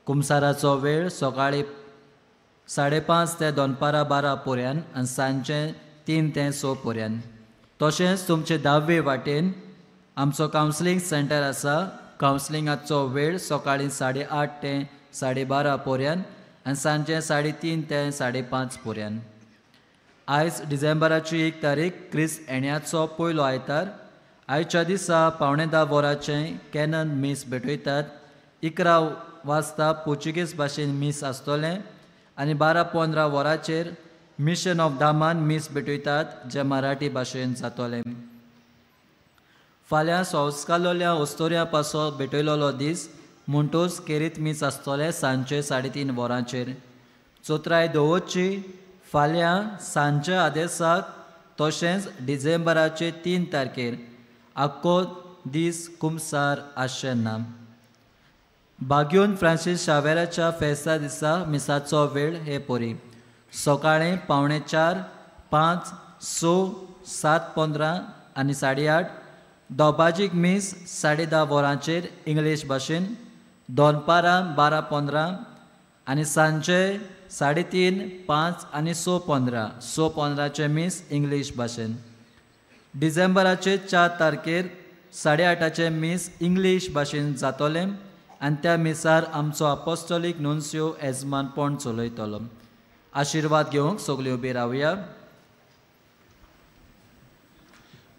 कुमसाराचो वेळ सकाळीं 5:30 ते दनपारां 12 पर्यंत आनी सांजे 3 ते 6 पर्यंत. तशेंच तुमचे दावे वाटेन आमचो कावन्सिलींग सेंटर आसा. कावन्सिलिंगाचो वेळ सकाळीं 8:30 ते 12:30 पर्यंत आनी सांजे 3:30 ते 5:30 पर्यंत. आयज डिसेंबराची 1 तारीख, क्रिस्त येण्याचो पयलो आयतार. आयच्या दिसा 9:45 वरांचें कॅनन मीस भेटयतात. 11 वाजता पोर्चुगीज भाशेन मीस आसतलें आनी 12:15 वरांचेर मिशन ऑफ दामान मीस भेटयतात जें मराठी भाशेन जातलें. फाल्यां संस्कारलोल्या ओस्तोऱ्या पासो भेटयलोलो दीस म्हणटूच केरीत मीस आसतलें सांजचे 3:30 वरांचेर. चोत्राय दवरची फाल्यां सांजच्या आदेसाक तशेंच डिसेंबराचे 3 तारखेर आख्खो दीस कुमसार आसचें ना. बाग्योन फ्रांसीस शावेराच्या फेस्ता दिसा मिसाचो वेळ हे पोरी सकाळीं 3:45, 5, 6, 7:15 आनी 8:30. दोबाजीक मीस 10:30 वरांचेर इंग्लीश भाशेन, दनपारां 12:15 आनी सांजे 3:30, 5 आनी 6:15. 6:15 मीस इंग्लीश भाशेन. डिसेंबराचे 4 तारखेर 8:30 मीस इंग्लीश भाशेन जातलें आनी त्या मिसार आमचो अपोस्टोलीक नुन्सियो येजमानपण चलयतलो. आशिर्वाद घेवंक सगळीं उबी रावया.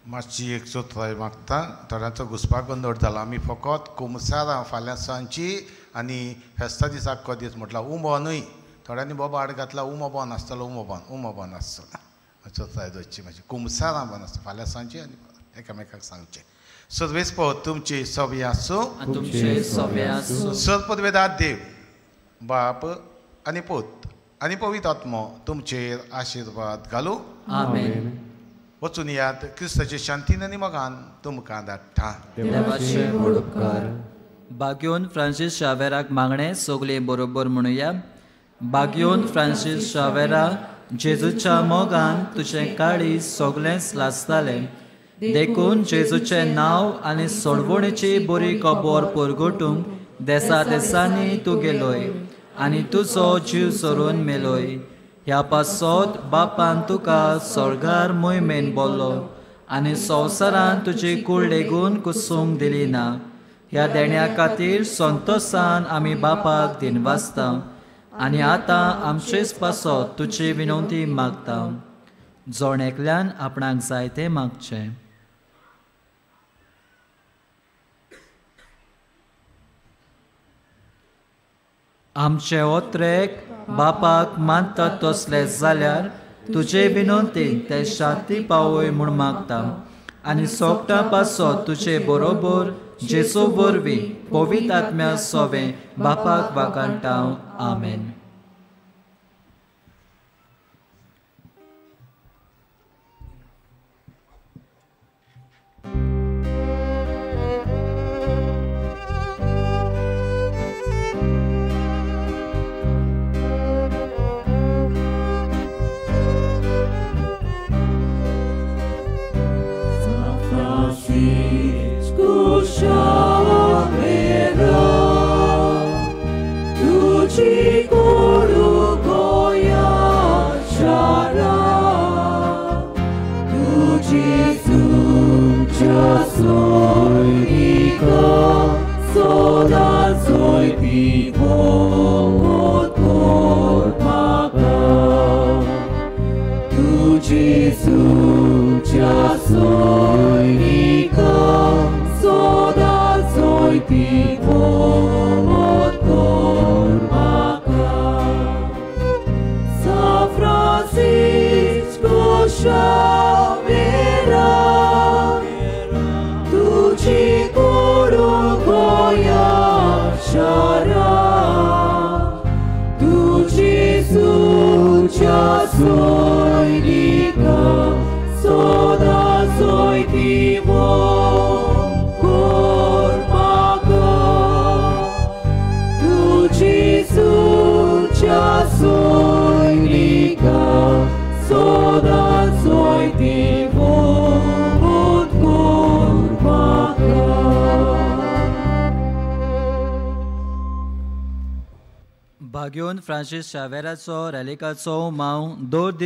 मातशी एक चोत्राय मागता. थोड्यांचो घुसपा गोंदळ जाला. आमी फकत कुमसारां फाल्यां सांजची आनी फेस्ता दिसाक आख्खो दीस म्हटल्यार उमो न्हय. थोड्यांनी बोबाड घातला उमो बंद आसतलो, उमो बंद, उमो बंद आसतलो. चोत्राय दवरची मातशी. कुमसारां बंद आसता फाल्यां सांजची आनी एकामेकाक सांगचें. सर्वेस पो तुमची सवी आसूं. सर्पदवेदात देव बाप आनी पूत आनी पवित्र आत्मो तुमचेर आशिर्वाद घालूं. आमेन. वचून यात क्रिस्ताचे शांतीन आनी मोगान तुमकां धाडटा. बाग्योन फ्रांसीस शावेराक मागणें सगळीं बरोबर म्हणुया. बाग्योन फ्रांसीस शावेरा, जेजूच्या मोगान तुजें काळीज सगळेंच लासतालें, देखून जेजूचें नांव आनी सोडवणेची बरी खबर परगटूंक देसा देसांनी तूं गेलोय आनी तुजो जीव सोडून मेलोय. ह्या पासत बापान तुका स्वर्गार मोहिमेन बोल्लो आनी संवसारान तुजी कूड लेगून कुसूंक दिली ना. ह्या देण्या खातीर संतोसान आमी बापाक दिनवासता आनी आतां आमचेच पासत तुजी विनवती मागता. जण एकल्यान आपणाक जाय तें मागचें. आमचे ओत्रेक बापाक मानता तसले जाल्यार तुजे विनवतीन ते शांती पावय म्हूण मागता आनी सोगटां पासत तुजे बरोबर जेजू वरवीं पवित्र आत्म्या सोवें बापाक वाखाणटा. आमेन. भाग्योन फ्रांसीस शावेराचो रेलिकाचो माव 2